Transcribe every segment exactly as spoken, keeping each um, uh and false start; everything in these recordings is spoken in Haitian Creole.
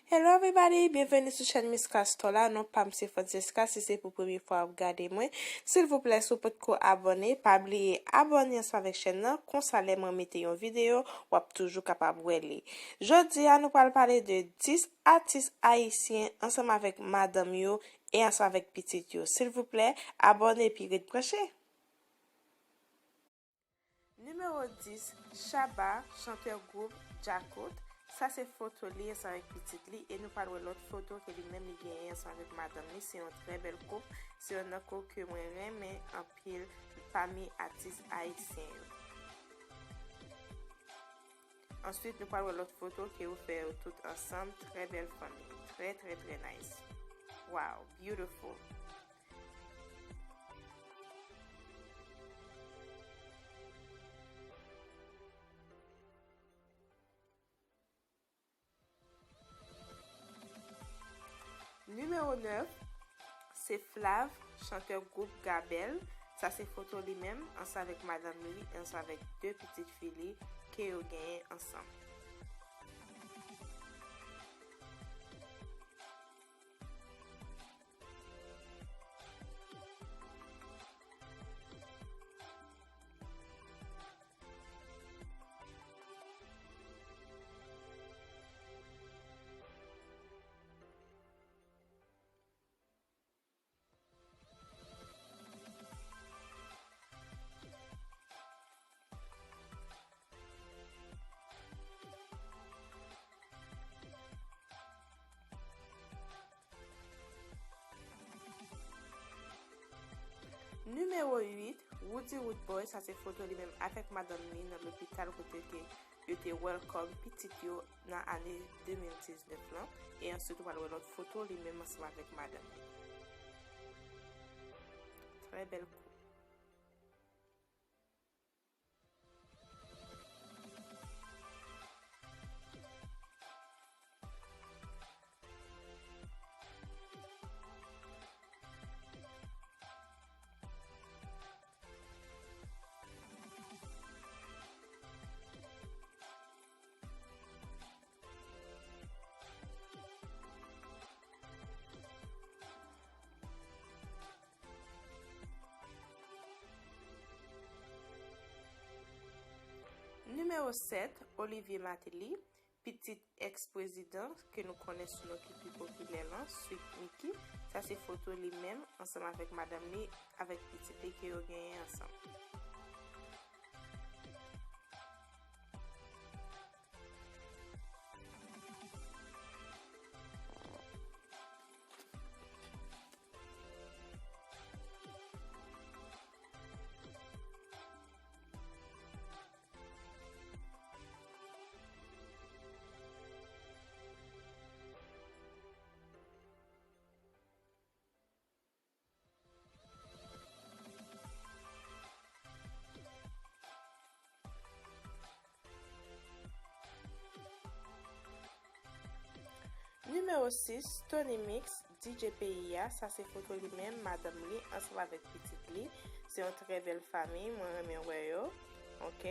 Hello everybody, byenveni sou chèn Miss Castor la. Non pa m se Francesca, si se pou premye fwa w ap gade mwen, silvouplè si w potko abòne, pa bliye abòne ansanm avèk chèn nan, konsa lè mwen mete yon videyo, w ap toujou kapab wè li. Jodi a nou pral pale de dis atis ayisyen ansanm avèk madanm yo e ansanm avèk pitit yo. Silvouplè, abòne epi ret branche. Nimewo dis, Shabba, chantè gwoup Djakout. Sa se foto li ansanm avèk pitit li e nou pral wè lòt foto ke li menm li genyen ansanm avèk madanm li. Se yon trè bèl koup. Se yon nan koup ke mwen renmen anpil pami atis ayisyen yo. Answit, nou pral wè lòt foto ke yo fè yo tout ansanm. Trè bèl fanmi. Trè, trè, trè nice. Wow, beautiful. Nimewo nèf, se Flav, chantè gwoup Gabèl. Sa se foto li menm, ansanm avèk madanm li, ansanm avèk de pitit fi li ke yo genyen ansanm. Nimewo uit, Roody Roodboy, sa se foto li menm avèk madanm li nan lopital kote ke yo te welcome pitit yo nan ane de mil diznèf lan. E answit, ou pral wè lòt foto li menm ansanm avèk madanm li. Trè bèl koup. Nimewo sèt, Olivier Martelly, pitit èks prezidan ke nou konnen sou non ki pi popilè lan, Sweet Micky. Sa se foto li menm ansanm avèk madanm li, avèk pitit li ke yo genyen ansanm. Nimewo sis, Tony Mix, D J peyi a. Sa se foto li menm, madanm li, ansanm avèk pitit li. Se yon trè bèl fanmi, mwen renmen wè yo. Ok.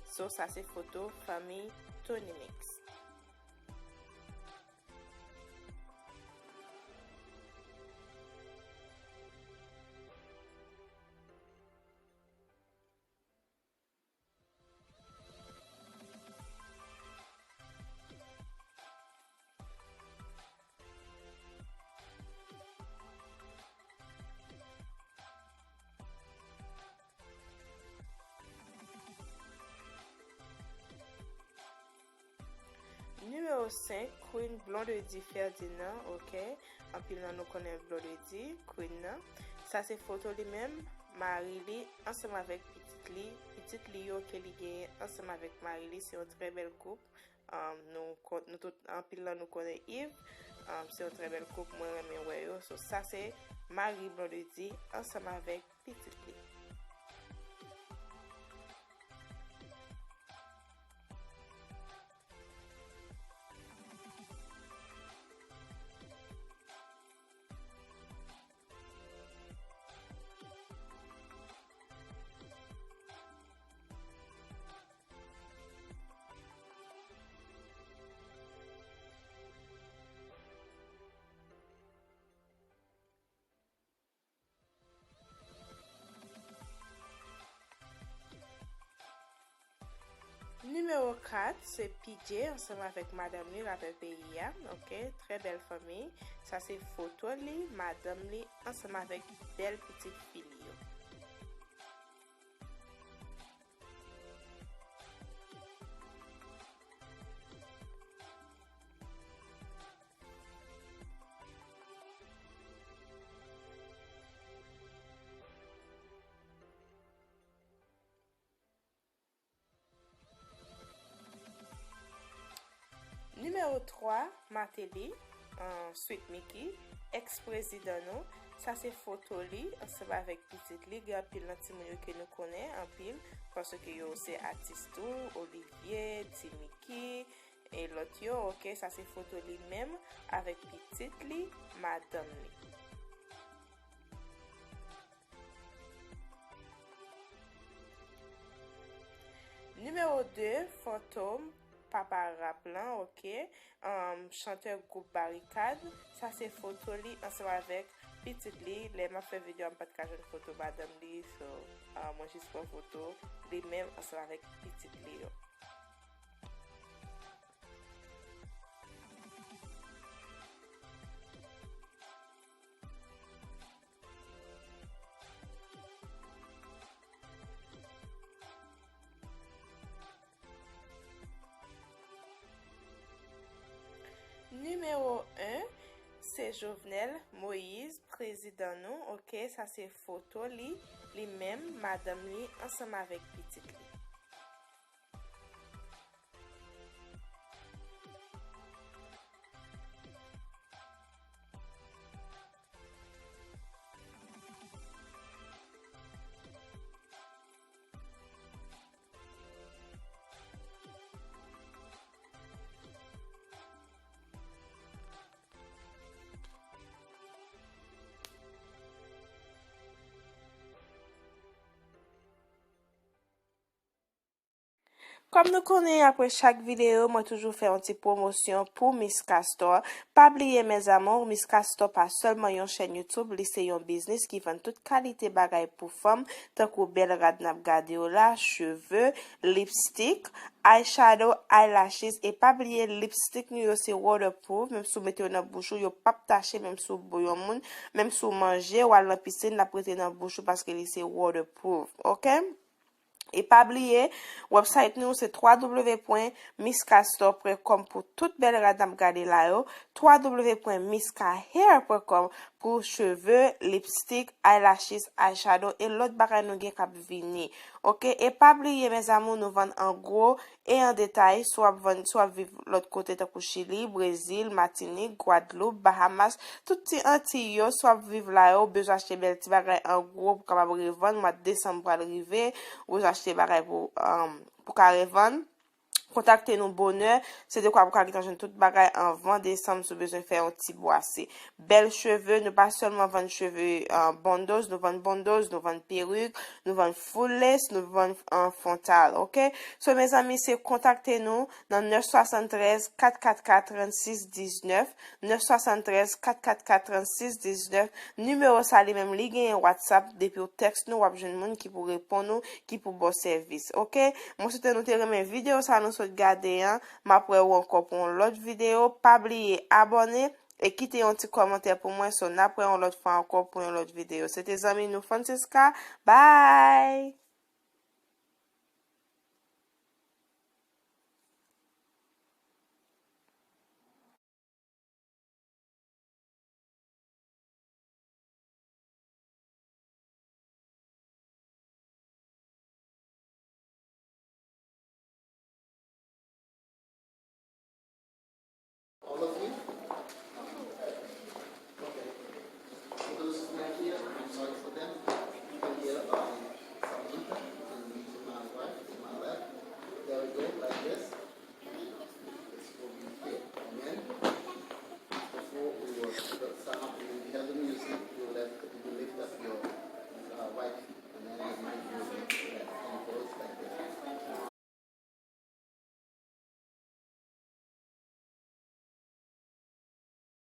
So, sa se foto fanmi Tony Mix. Nimewo senk, Queen Blondedy Ferdinand, ok. Anpil nan nou konnen Blondedy, Queen nan. Sa se foto li menm, mari li, ansanm avèk pitit li. Pitit li yo ke li genyen ansanm avèk mari li, se yon trè bèl koup. Um, nou, kon- nou tout, anpil nan nou konnen Yves. Um, se yon trè bèl koup, mwen renmen wè yo. So, sa se mari Blondedy ansanm avèk pitit li. Kat, se P J ansanm avèk madanm li, rapè peyi a, oke, trè bèl fanmi. Sa se foto li, madanm li, ansanm avèk bèl pitit fi li yo. Nimewo twa, Martelly, an, Sweet Micky, ex prezidan nou. Sa se foto li ansanm avèk pitit li. Gen anpil nan timoun yo ke nou konnen anpil, paske yo se atis tou, Olivier, Ti Micky, e lòt yo, oke? Sa se foto li menm avèk pitit li, madanm li. Nimewo de, Fantom, papa rap lan, oke? Anm, chantè gwoup Barikad. Sa se foto li ansanm avèk pitit li. Lè m ap fè videyo a, m pa t ka jwenn foto madanm li, so, ah, mwen jis pran foto li menm ansanm avèk pitit li yo. Nimewo en, se Jovenel Moïse, prezidan nou, oke, sa se foto li, li menm, madanm li, ansanm avèk pitit li. Kòm nou konnen, apre chak videyo, mwen toujou fè yon ti pwomosyon pou Miss Castor. Pa bliye, mes amours, Miss Castor pa sèlman yon chèn YouTube, li se yon biznis ki vann tout kalite bagay pou fanm, tankou bèl rad n ap gade yo la, cheve, lipstik, eyeshadow, eyelashes, e pa bliye lipstik nou yo se waterproof, menm si w mete yo nan bouch ou, yo p ap tache, menm si w bo yon moun, menm si w manje, w al nan pisin, l ap rete nan bouch ou paske li se waterproof, oke? E pa bliye, website nou se w w w pwen miss castor pwen com pou tout bèl rad n ap gade la yo, w w w pwen miss cahair pwen com pou cheve, lipstik, eyelashes, eyeshadow e lòt bagay nou gen k ap vini. Oke, e pa bliye, mes amours, nou vann an gwo e an detay, si w ap vann, si w ap viv lòt kote tankou Chili, Brezil, Matinik, Gwadloup, Bahamas, tout ti Antiy yo, si w ap viv la yo, ou bezwen achte bèl ti bagay an gwo pou kapab revann, mwa desanm pral rive, ou bezwen achte bagay pou, um, pou ka revann. Kontakte nou bonè, se dekwa pou ka gentan jwenn tout bagay anvan desanm si w bezwen fè yon ti bwase. Bèl cheve, nou pa sèlman vann cheve, uh, bundles, nou vann bundles, nou vann perik, nou vann full lace, nou vann, uh, frontal, oke? So, mezanmi, se kontakte nou nan nèf swasanntrèz, kat kat kat, trannsis diznèf, nèf swasanntrèz, kat kat kat, trannsis diznèf. Nimewo sa li menm, li genyen WhatsApp. Depi w tèks nou, w ap jwenn moun ki pou reponn ou, ki pou ba w sèvis, oke? Mwen swete nou te renmen videyo sa nou sot gade an. M ap wè w ankò pou yon lòt videyo. Pa bliye abòne e kite yon ti kòmantè pou mwen. So, n ap wè yon lòt fwa ankò pou yon lòt videyo. Se te zanmi nou Francisca. Bye!